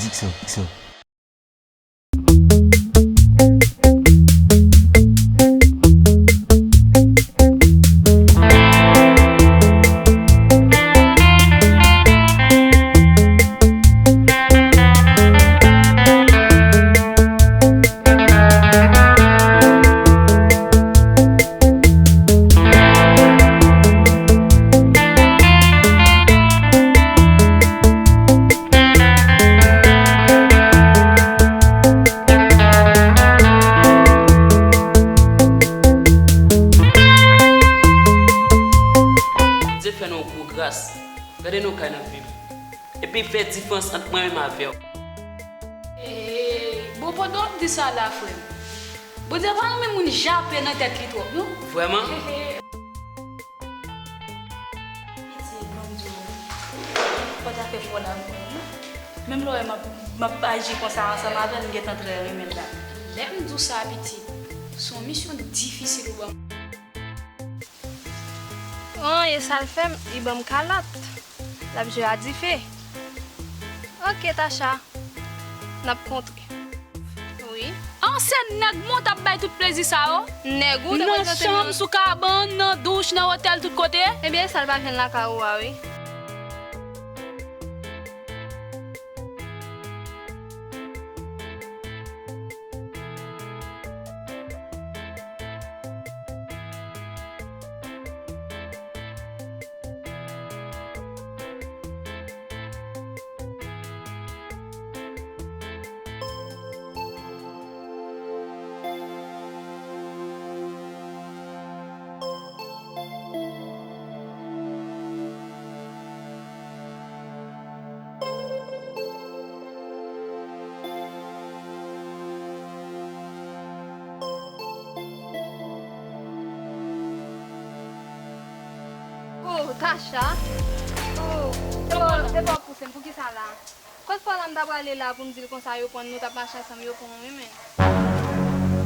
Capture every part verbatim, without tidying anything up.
Dikson, Dikson. Bondye fè nou yon gwo gras. Gade nan kay n ap viv. Epi fè diferans ant mwen menm avè w. Ee, bon, pandan w ap di sa la, frè m, Bondye pa renmen moun jape nan tèt li twòp, non. Vrèman? Piti, ban m di w, fò w ta fè fò la pou mwen, non. Menm lè w wè m ap, m ap aji konsa ansanm avè l, m gentan trè renmen l la. Lè m di w sa, piti, se yon misyon difisil ou ban m. An, e sa l fè m, li ban m kalòt. L ap jwe a dife. Oke, Tacha. N ap kontre. Wi. An, se nèg mwen w t ap bay tout plezi sa yo? Nèg ou te prezante m yo. Nan chanm, sou kabann, nan douch, nan otèl, tout kote? Ebyen, e sa l pa jwenn lakay ou a, wi. Oh, Tacha. Oh, se pa, se pa w pouse m, poukisa la? Kot fwa la m ta prale la pou m di l konsa yo pran n, nou t ap mache ansanm, yo pran w wi, men.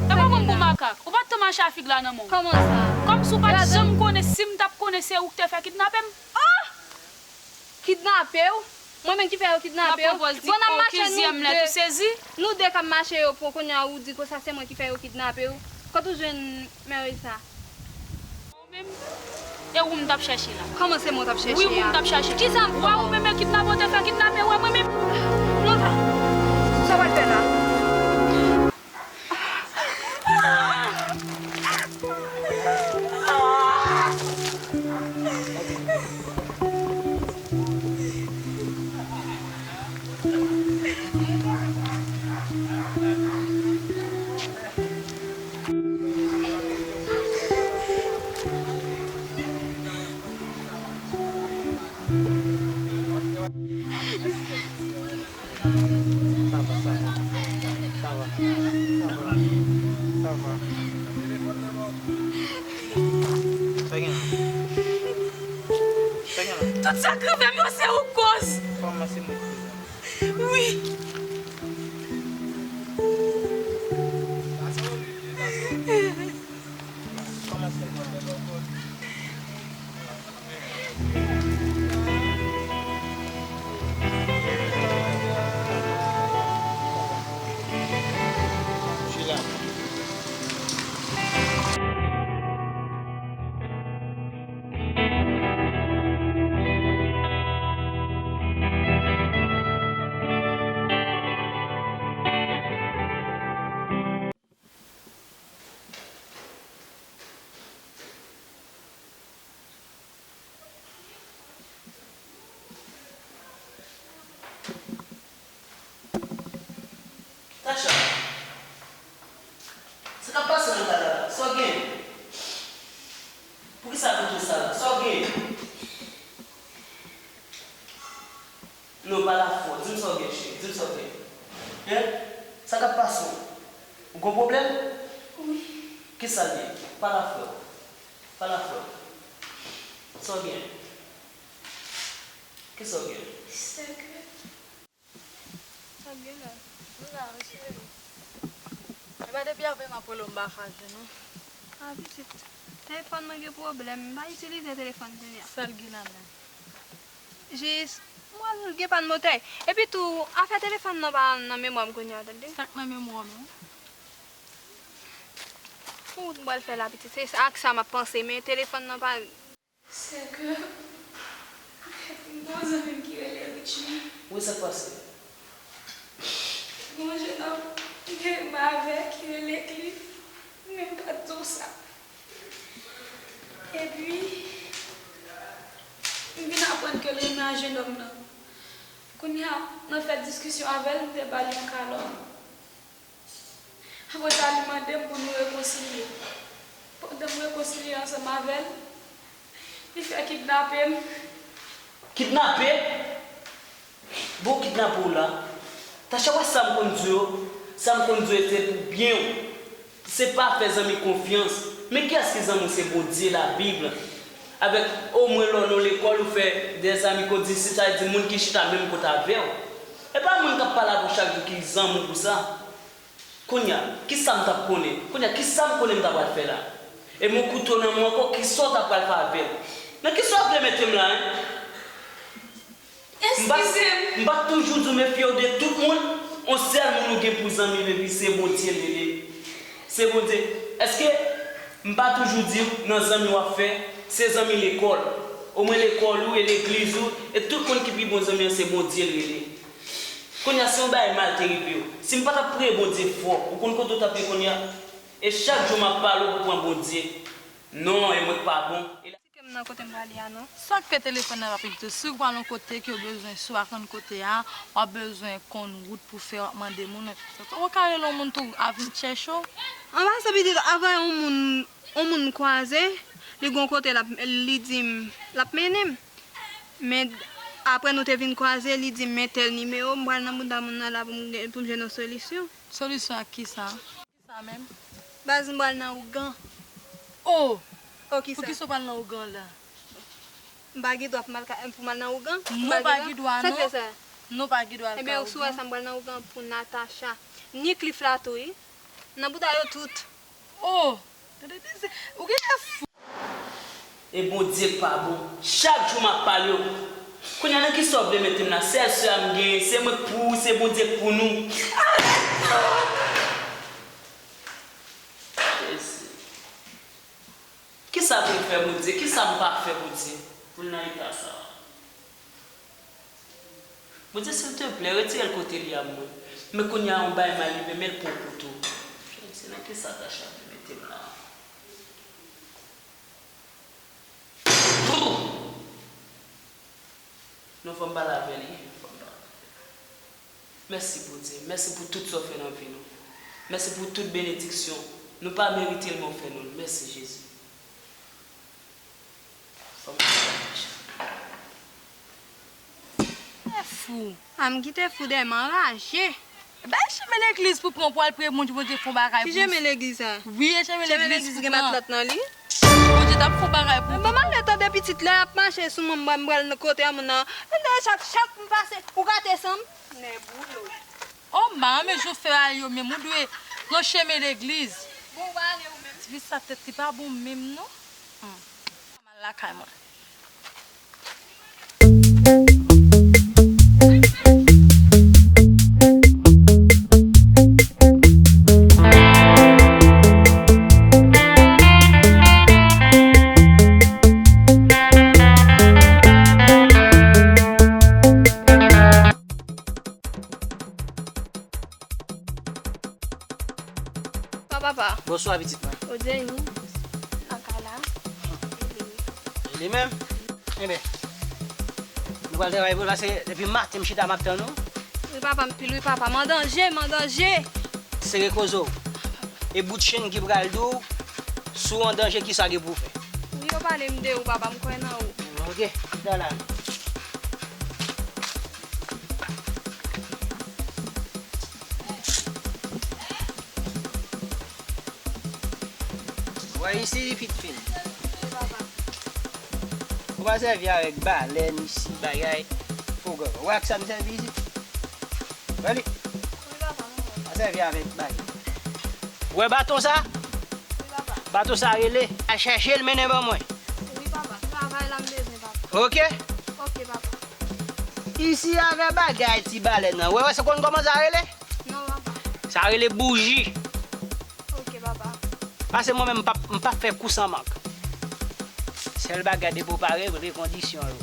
E pa mwen bon makak. Ou pa t tan mache a fig la nan men w. Kòman sa? Kòmsi w pa t janm konnen, si m t ap konnen se ou k te fè kidnape m. Oh! Kidnape w? Mwen menm ki fè yo kidnape w? Bon, n ap mache nou de. Nou de k ap mache yo pran kounye a ou di konsa se mwen ki fè yo kidnape w. Kot ou jwenn mèwèy sa? Ou menm, e ou m t ap chèche la. Kòman se mwen w t ap chèche a? Wi, ou m t ap chèche. Kisa m fè w? Wè ou menm e kidnape w te fè kidnape, wè mwen menm. Non, sa, sa w pral fè la? Sa va, sa va. Sa va. Sa va. Sa va. Sa gen la? Sa gen la? Tout sa k rive m yo, se ou k koz. Kòman se mwen ki koz la? Wi. Kòman se mwen? Tacha, sa k ap pase nan kay la la? Sa w gen? Poukisa w ap montre sa la? Sa w gen? Non, pale avè m. Di m sa w gen, cheri. Di m sa w gen. Hein? Sa k ap pase w? Ou gen pwoblèm? Wi. Kisa l ye? Pale avè m. Pale avè m. Sa w gen? Kisa w gen? Sekrè. Sa w gen la? M la wi, cheri. E pa depi avè m ap rele w m pa chaje, non. A, pitit. Telefòn mwen gen pwoblèm. M pa itilize telefòn kounye a. Sa l gen la menm? Jis Mwen gen pàn motè. Epi tou, afè telefòn nan pa nan memwa m kounye a, tande. Sa k nan memwa w menm? Ou m pral fè la, pitit. Se ak sa m ap panse, men telefòn nan pa. Se ke m gon zanmi m ki rele Richie. Wi, sa k pase? Gon jenòm ki te renmen avè ki rele Cliff, men m pa t di w sa. Epi, m vin aprann ke l renmen a jenòm nan. Kounye a, nan fè diskisyon avè l, m te ba l yon kalòt. Apre sa, li mande m pou nou rekonsilye. Pandan m rekonsilye ansanm avè l, li fè kidnape m. Kidnape? Bon, kidnape w la. Tacha, wè sa m konn di w yo? Sa m konn di w yo se pou byen w. Se pa fè zanmi konfyans. Men kiyès ki zanmi w? Se Bondye, Labib. Avèk omwen lè w nan lekòl, ou fè des amis codices, sa vle di moun ki chita menm kote avè w. E pa moun k ap pale avè w chak jou ki zanmi w pou sa. Kounye a, kisa m t ap konnen? Kounye a, kisa m konnen m ta pral fè la? E m yon kouto nan men w ankò, kisa w ta pral fè avè l? Nan kisa w ap vle mete m la, en? M pa, Eskize m. M pa t toujou di w mefye w de tout moun? On sèl moun ou gen pou zanmi, epi se Bondye l rele. Se Bondye. Èske m pa toujou di w nan zanmi w ap fè, se zanmi lekòl? Omwen lekòl ou e legliz ou, e tout moun ki pi bon zanmi an se Bondye l rele. Kounye a, si yon bagay mal te rive w, si m pa t ap priye Bondye fò, ou konn kote w t ap ye kounye a? E chak jou m ap pale w pou pran Bondye. Non, e mwen k pa bon. E la Ke m nan kote m prale a non. Sa k fè telefòn nan pa pik tou? Si w pral yon kote ke w bezwen, si w pa konn kote a, w ap bezwen konn wout pou fè, w ap mande moun. Ou ka rele yon moun tou a vin chèche w. An pasan pitit, avè yon moun, yon moun m kwaze, li gon kote l ap, li di m, l ap mennen m. Men apre nou te vin kwaze, li di m men tèl nimewo, m pral nan bouda moun nan la pou m gen, pou m jwenn yon solisyon. Solisyon ak kisa? Sa menm? Baz, m pral nan ougan. Oh! Oh, kisa? Poukisa w pral nan ougan la? M pa gen dwa pou m al ka, pou m al nan ougan? M pa gen dwa. Sa k fè sa? Non, pa gen dwa al ka ougan. Ebyen, si w wè sa, m pral nan ougan pou Natacha. Ni Cliff la tou, wi. Nan bouda yo tout. Oh! Tande, tande, ou genlè fou. E Bondye k pa bon. Chak jou m ap pale w. Kounye a, nan kisa w vle mete m la? Sèl sè a m genyen, se mwen k pou ou, se Bondye k pou nou. Jezi. Kisa pou m fè Bondye? Kisa m pa fè Bondye? Pou l nan eta sa a. Bondye, silteplè, retire l kote li a mwen. Men kounye a, yon bagay mal rive, men l pran kouto. Jezi, nan kisa Tacha vle mete m la? Non, fò m pale avè li. Fò m pale avè li. Mèsi, Bondye. Mèsi pou tout sa w fè nan vi nou. Mèsi pou tout benediksyon. Nou pa merite l, men w fè nou l. Mèsi, Jezi. Fò m pale avè Tacha. Ou fou. A m kite fou dèyè m anraje. Bay chemen legliz pou pran pou al priye Bondye, Bondye fè yon bagay pou ou. Ki chemen legliz sa? Wi, e chemen legliz pou pran. Chemen legliz gen matlòt nan li? Bondye t ap fè yon bagay pou ou. Ban m ale tande pitit la, ap mache sou mwen, m pral nan kote a moun nan. Chak, chak m pase, ou rate san m. Nèboulou. Oh, ma, men jan w fè a yo menm, ou dwe nan chemen legliz. Bon, ou pa ale ou menm. Tifi sa tèt li pa bon menm, non. Hmm. Mal lakay mwen. Bonswa, papa. Bonswa, pitit mwen. Odeni. Akala. E li menm? Enben, nou pral travay pou l, paske depi maten m chita m ap tann ou. Wi, papa, m pil, wi, papa. M an danje, m an danje. Sere koze w. E bout chenn ki pral di w, si w an danje, kisa gen pou w fè. Wi, yo pale m de ou, papa, m kwè nan ou. Ok, chita la. Wè isi, li fin fin. Ou pa sèvi avèk balèn isi, bagay. Fo gògò. Wè ak sa m sèvi isi? Wè li? Pa sèvi avèk bagay. Wè baton sa? Baton sa rele. Al chèche l, mennen ban mwen. Wi, papa. Travay la m bezwen, papa. Ok? Ok, papa. Isi avè bagay ti balèn nan. Wè, wè, se konn kòman sa rele? Non, papa. Sa rele bouji. Ok, papa. Pase mwen menm, m p ap, m p ap fè kou san mank. Sèl bagay depi w pare, rekondisyon yo.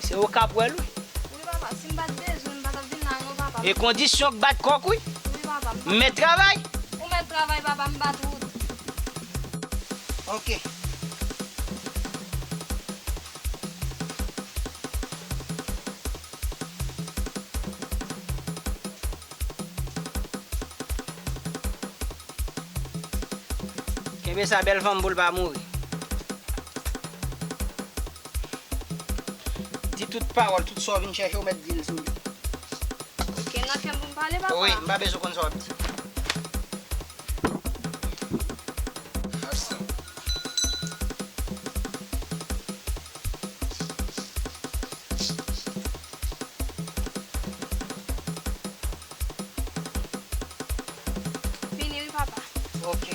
Se ou k ap wè l, wi. Wi, papa, si m pa t bezwen, m pa t ap vin la, non, papa. E kondisyon k bat kòk, wi. Wi, papa, m pa. Mèt travay. Ou mèt travay, papa, m bat wout. Ok. Kenbe sa, bèl fanm, pou l pa mouri. Di tout pawòl, tout sa w vin chèche, w mèt di l sou li. Ok, nan kè m pou m pale, papa. Wi, m pa bezwen konn sa w ap di. Fini wi, papa. Ok.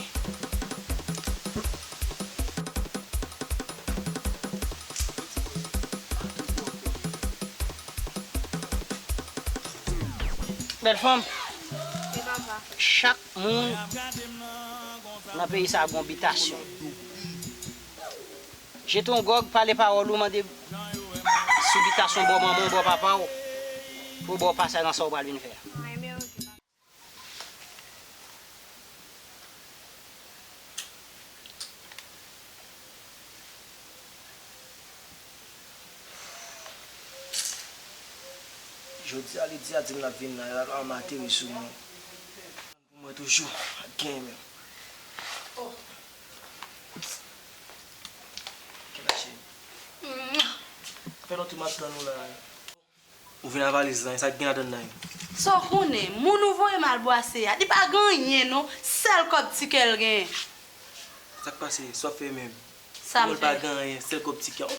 Bèl fanm. Wi, papa. Chak moun nan peyi sa a gon bitasyon. Jete yon gòg, pale pawòl ou, mande sou bitasyon bò manman w, bò papa w, pou ba w pasaj nan sa w pral vin fè a. Jodi a, Lydia di m l ap vin la, l ap ateri sou mwen. Pou mwen toujou, ap genyen menm. Oh. Kela cheri. Fè lontan m ap tann ou la. Ou vin ak valiz lan, sa k gen ladann nan? Sa w konnen, moun ou voye m al bwase a, li pa gen anyen non, sèl kòb tikè l gen. Sa k pase? Sa w ap fè menm? Sa m fè? Li pa gen anyen, sèl kòb tikè.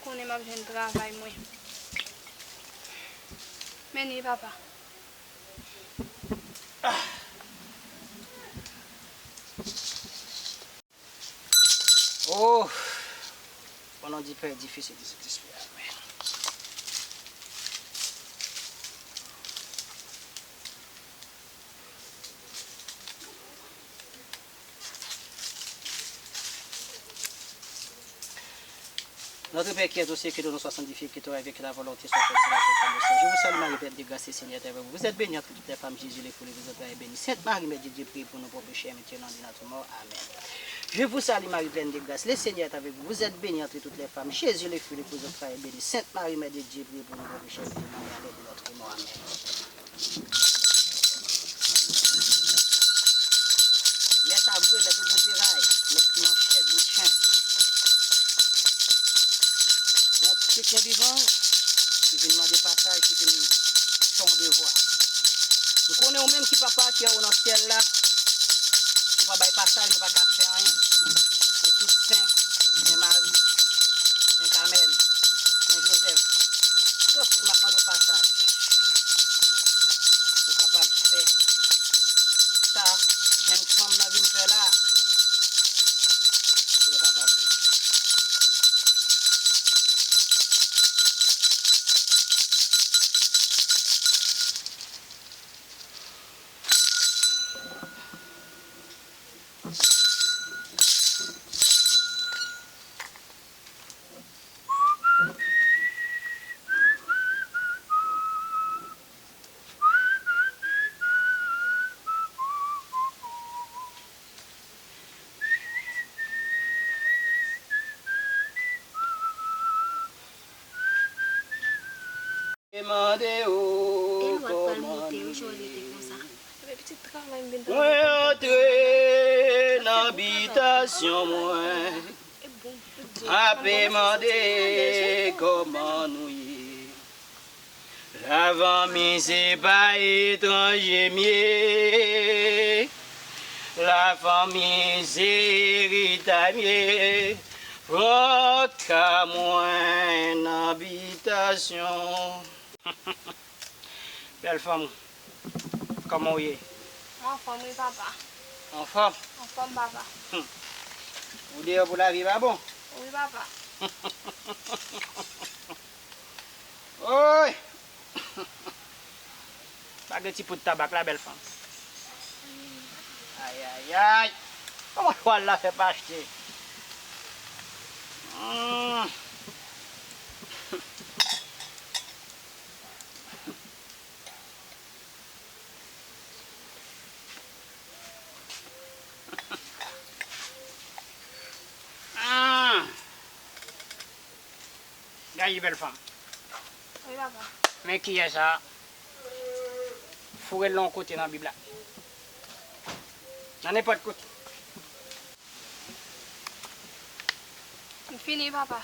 Konnen m ap jwenn travay mwen. Men li papa. Oh! O non di Pè, di Fis e di Sentespri. Amèn. Notre Père qui es aux cieux, que ton nom soit sanctifié, que ton règne vienne, que ta volonté soit faite sur la terre comme au ciel. Je vous salue Marie, pleine de grâce, le Seigneur est avec vous. Vous êtes bénie entre toutes les femmes, Jésus, le fruit de vos entrailles, est béni. Sainte Marie, Mère de Dieu, priez pour nous pauvres pécheurs, maintenant et à notre mort. Amen. Je vous salue Marie, pleine de grâce, le Seigneur est avec vous. Vous êtes bénie entre toutes les femmes, Jésus, le fruit de vos entrailles, est béni. Sainte Marie, Mère de Dieu, priez pour nous pauvres pécheurs, maintenant et à l'heure de notre mort. Amen. Mèt a gwe, mèt bout feray, mèt ti manchèt, bout chenn. Gon pitit mwen vivan ki vin mande pasaj, ki vin fè yon devwa. M konnen ou menm ki papa ki anwo nan syèl la, ou pa bay pasaj, nou pa ka fè anyen. E tout sen, Sen Mari, Sen Kamèl, Sen Jozèf, tanpri, m ap mande w pasaj. Ou kapab fè sa jèn fanm nan vin fè la. Pou l kapab viv. Mande w kòman nou ye. Mwen antre nan bitasyon mwen. Ape mande kòman nou ye. Lafanmi se pa etranje m ye. Lafanmi se eritay m ye. Fòk ka mwen nan bitasyon. Bèl fanm, kòman w ye? Mwen anfòm wi, papa. Anfòm? Anfòm, papa. Ou deyò pou lavi pa bon? Wi, papa. Ti poud tabak la, bèl fanm. Ayayay. Kòman chwal la fè pa achte? Hmm. Ah! Gaye bèl fanm. Wi, papa. Men kiyès sa foure l nan yon kote nan Bib la. Nan nenpòt kote. M fini, papa.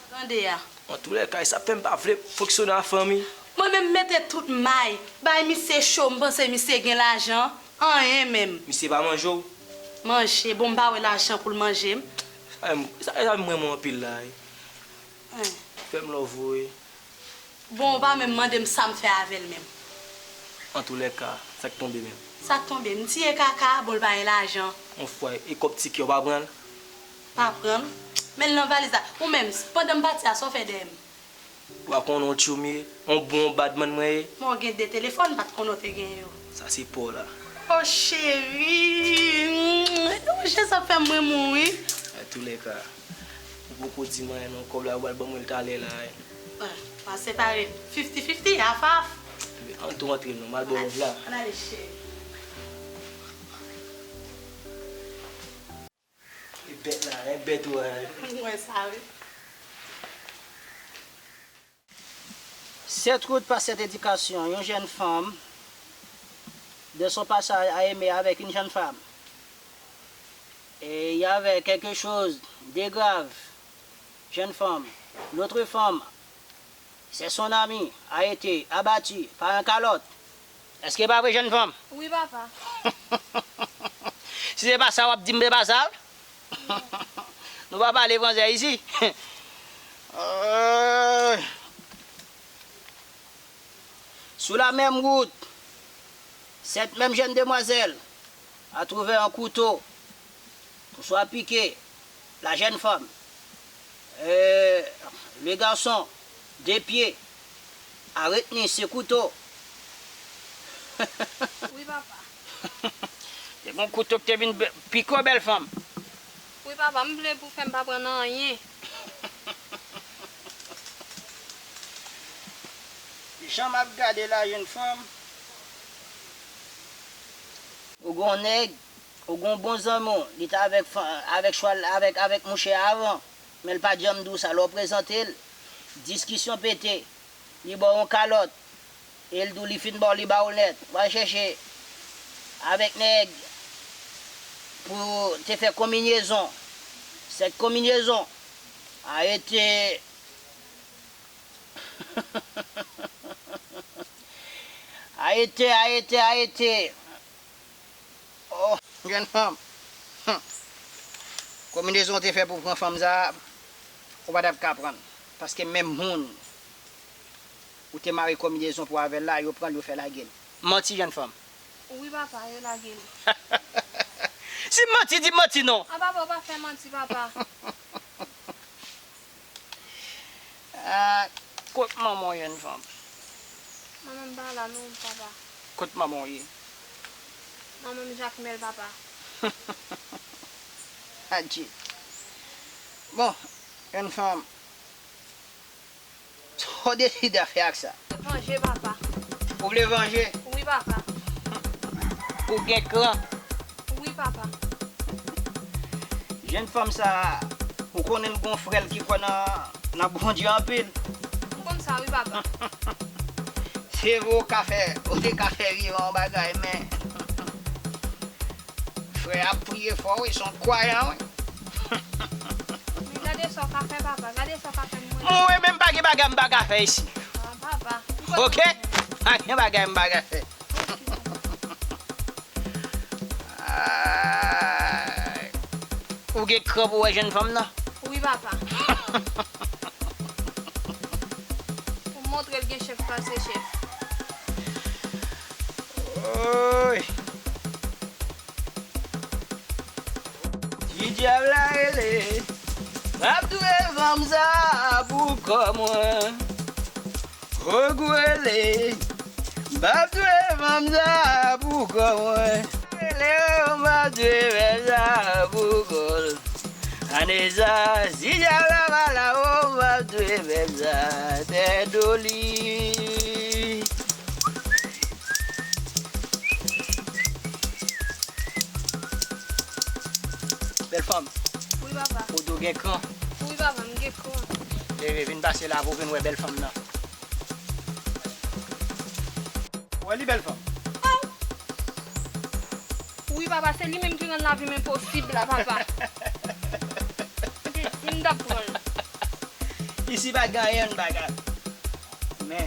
Tande a. Antoulèka, sa fè m pa vle fonksyone a fanmi. Mwen menm mete tout may, bay misye cho, m panse misye gen lajan, anyen menm. Misye pa manje w? Manje, bon, m pa wè lajan pou l manje m. Sa, sa, sa m renmen w anpil la, wi. Fè m love ou, wi. Bon, ou pa menm mande m sa m fè avè l menm. Antoulèka, sa k tonbe menm? Sa k tonbe? M tiye kaka, bon, l pa gen lajan. Anfway, e kòb tikè, ou pa pran l? Pa pran l. Men l nan valiz la. Ou menm, pandan m pati a, sa w fè dèyè m? Ou pa konnen yon tchoum ye, yon bon badman mwen ye. Men w gen de telefòn, m pa t konnen w te gen yo. Sa se pa w la. Oh, cheri. Oh, cheri, sa fè m renmen w, wi. Antoulèka, ou poko di m anyen non, kòb la ou pral ban mwen l talè la, wi. Bon, n a separe fifty fifty, half half. Ann tou antre non, m al ba w love la. Ann ale, cheri. E bèt la, e bèt ou a. Mwen sa, wi. Sept routes par cette éducation, yon jèn fanm, dans son passage, a aimé avec une jeune femme. Et il y avait quelque chose de grave. Jeune femme, l'autre femme, c'est son ami, a été abattu par un kalòt. Èske pa vre, jèn fanm? Wi, papa. Si se pa sa w ap di m, se pa sa. Nou pa pale fransè isi. Euh, sur la même route, cette même jeune demoiselle a trouvé un couteau pour soit piquer la jeune femme. Euh, le garçon de pied a retenu ce couteau. Wi, papa. Te gon kouto ki te vin be-, pike w, bèl fanm. Wi, papa, m vle pou fè m pa pran nan anyen. Jan m ap gade la, jèn fanm, ou gon nèg, ou gon bon zanmi w, li t avèk fa-, avèk chwal, avèk, avèk mouche a avan, men l pa t janm di w sa, lè w prezante l, diskisyon pete, li ba w yon kalòt, e l di w li fin ba w, li ba w nèt. W al chèche avèk nèg pou te fè konminyezon. Cette combinaison a été, a été, a été, a été. Oh, jèn fanm. Hum. Konbinezon w te fè pou pran fanm sa a, ou pa t ap ka pran l. Paske menm moun ou te mare konbinezon pou avè l la, yo pran l, yo fè lage l. Manti, jèn fanm. Wi, papa, yo lage l. Si m manti, di m manti non. A, papa, ou pa fè manti, papa. Ah, kot manman w, jèn fanm? Manman m pa la non, papa. Kot manman w ye? Manman m Jakmèl, papa. Adje. Bon, jèn fanm, sa w deside a fè ak sa? Vanje, papa. Ou vle vanje? Wi, papa. Ou gen kran? Wi, papa. Jèn fanm sa a, ou konnen l gon frè l ki kwè nan, nan Bondye anpil. M konn sa wi, papa. Se vre ou ka fè, ou te ka fè vire yon bagay, men frè a ap priye fò wi, se yon kwayan wi. Men gade sa w ka fè, papa, gade sa w ka fè m wè. Mwen menm pa gen bagay m pa ka fè isi. Ah, papa. Oke? Pa gen bagay m pa ka fè. Ay. Ou gen kran pou wè jèn fanm nan? Wi, papa. Pou montre l gen chèf pase chèf. Oy. Ti dyab la rele. M ap touye fanm sa pou kò mwen. Ogwele. M ap touye fanm sa pou kò mwen. Leo, m ap touye fanm sa pou kò l. Anesa, si dyab la pa la, o, m ap touye fanm sa, tèt doli. Bèl fanm. Wi, papa. Ou di w gen kran. Wi, papa, m gen kran. Leve, vin pase la pou w vin wè bèl fanm nan. Wè li, bèl fanm. Wi, papa, se li menm ki rann lavi m enposib la, papa. M te di m t ap pran l. Isi pa gen anyen bagay. Men,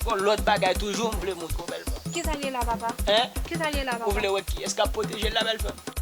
gon lòt bagay toujou m vle montre w, bèl fanm. Kisa l ye la, papa? Hein? Kisa l ye la, papa? Ou vle wè kiyès k ap pwoteje l la, bèl fanm?